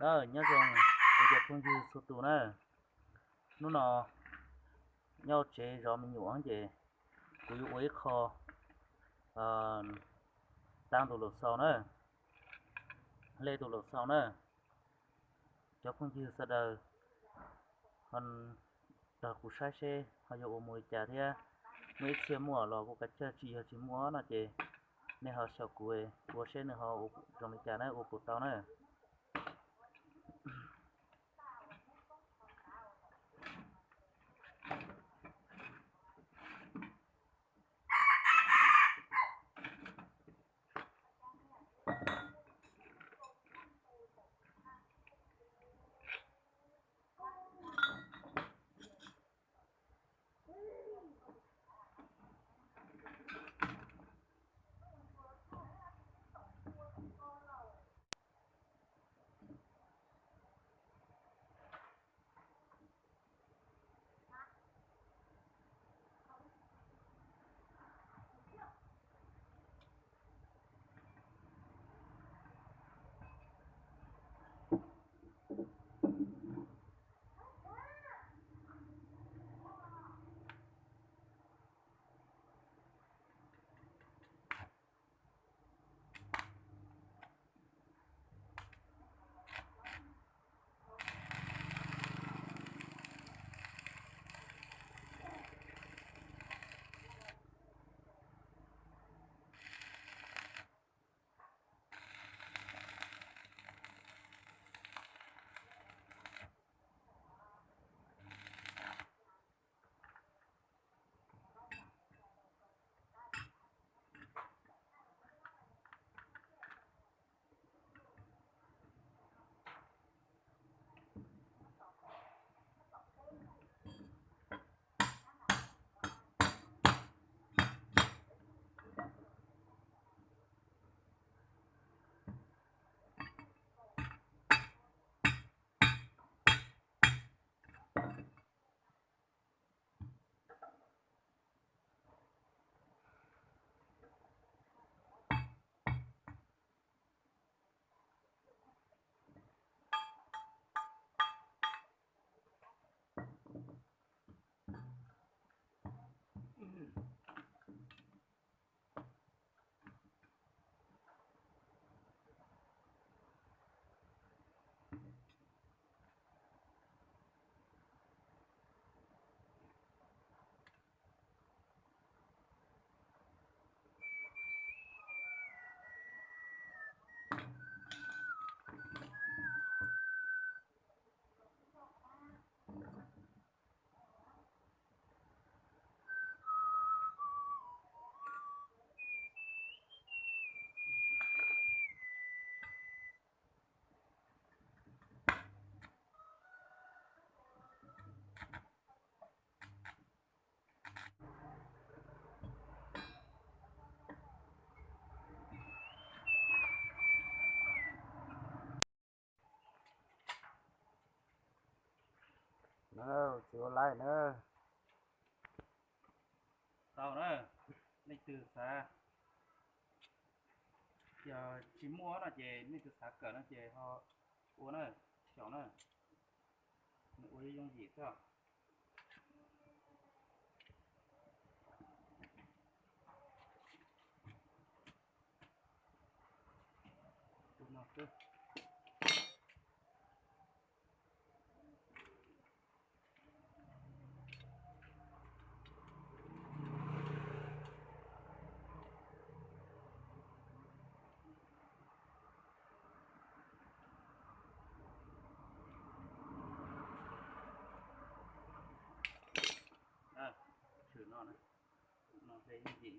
Nyob zoo kuv cov phooj ywg txhua tus na, hnub no nyob tsev zov me nyuam ces kuv yuav ua ib qho tab tus laus xaus na, hle tus laus xaus na. Cov phooj ywg sawv daws ho nrog kuv saib seb ho yuav ua mus li cas thiab. Muaj ib txhia muaj los kuv kav tsij, tsis yog tsis muaj no ces nej ho xyaum kuv, ua seb nws ho zoo li cas na, ua puas tau na. Tsis ua li na. Tau na, leej twg xav, yog tsis muaj no ces leej twg xav kawm no ces ho ua na, xyaum na, nws ua yooj yim xwb. Tshwm no, no hle yooj yim.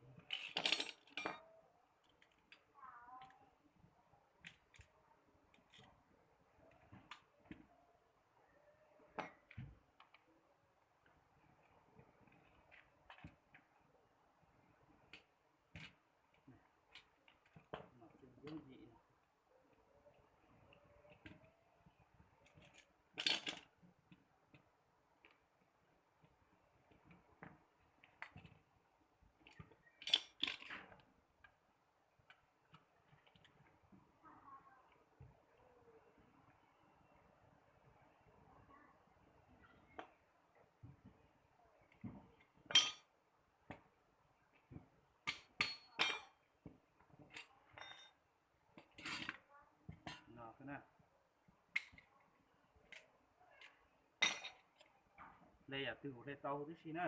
Hle yam twg hle tau tib si na.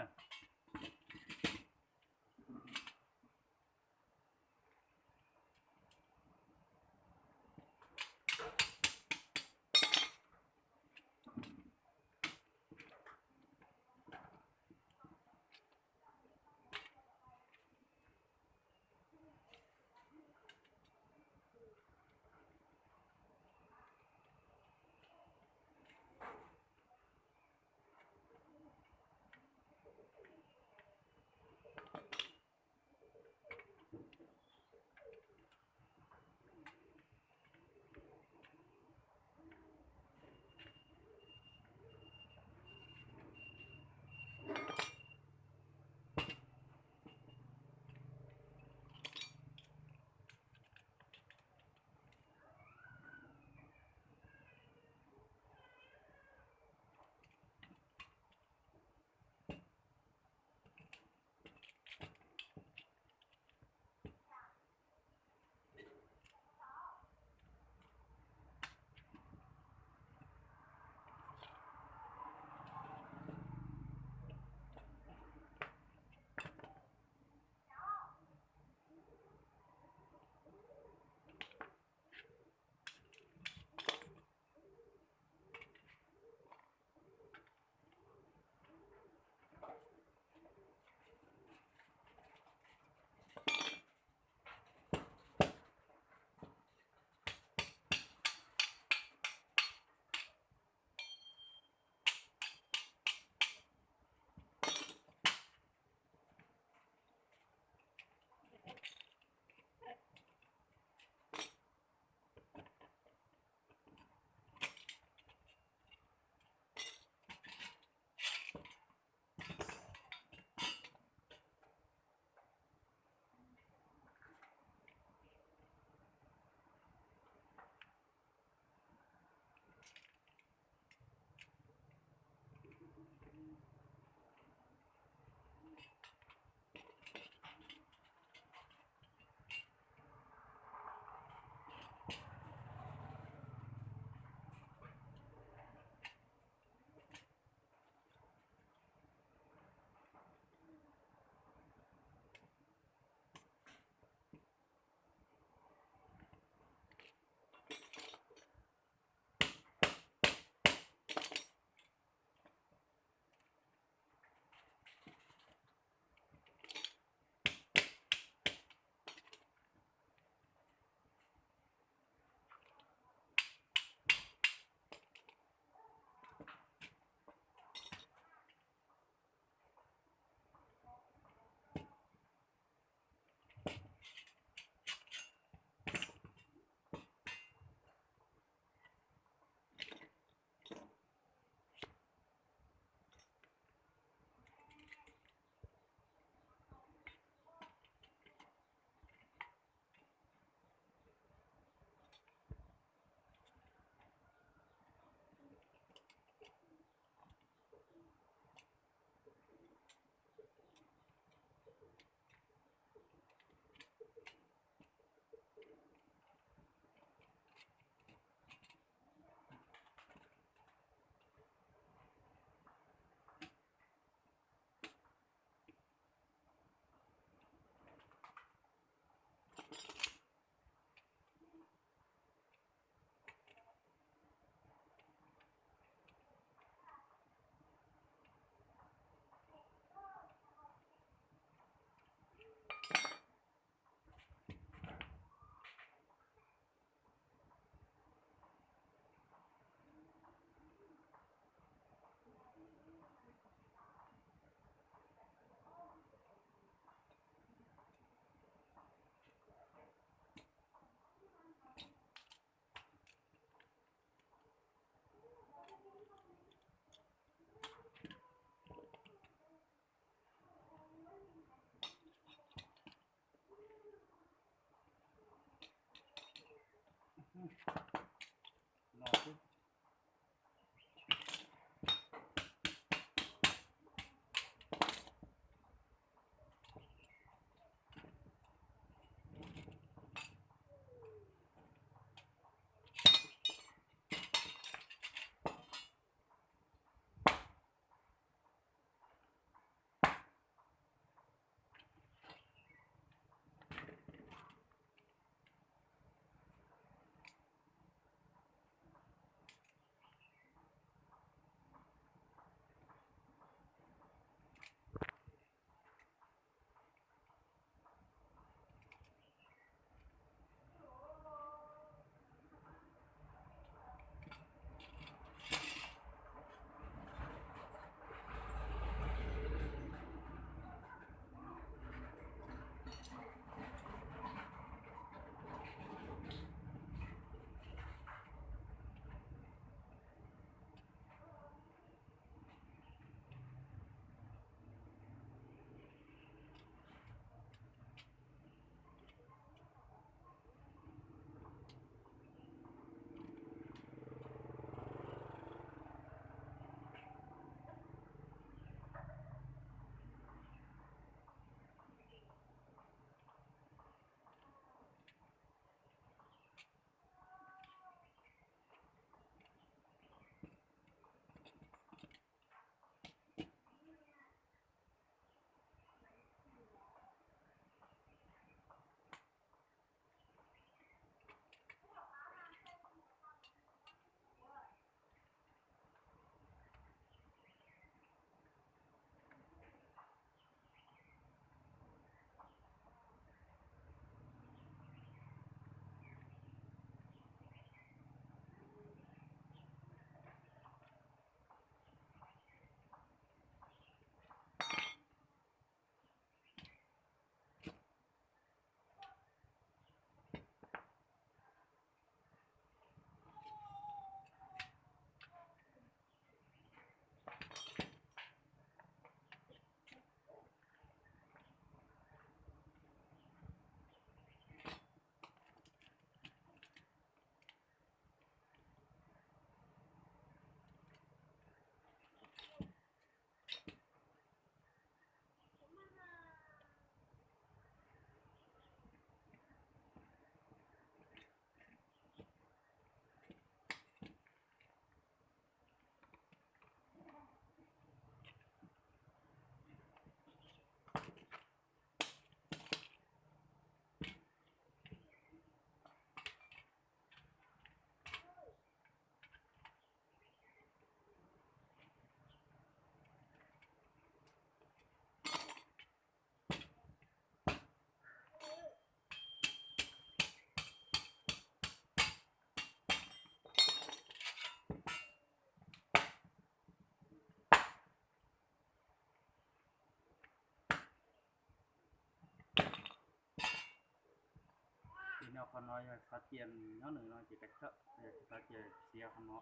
Qhov no yog xav cia nws nyob nws no ces kav chawj, yog tsis xav cia xiav qhov no,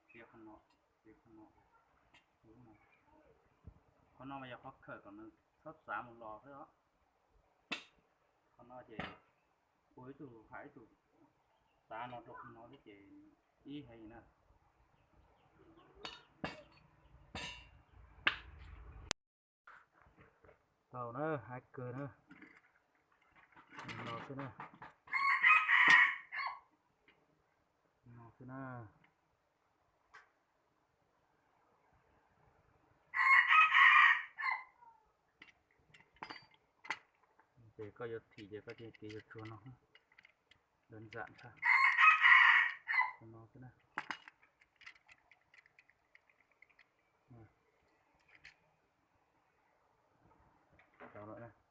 xiav qhov no, xiav qhov no. Qhov no mas yog qhov khawm kom nws txhob txav mus los xwb os. Qhov no ces ua ib tug hais ib tug tav no rau qhov no xwb ces ib heev na. Tau na, hais kawg na. No xwb na. No xwb na. Ces koj yuav thim ces koj cia kev yuav tsuag no, đơn giản thôi. No xwb na. Tau lawm na.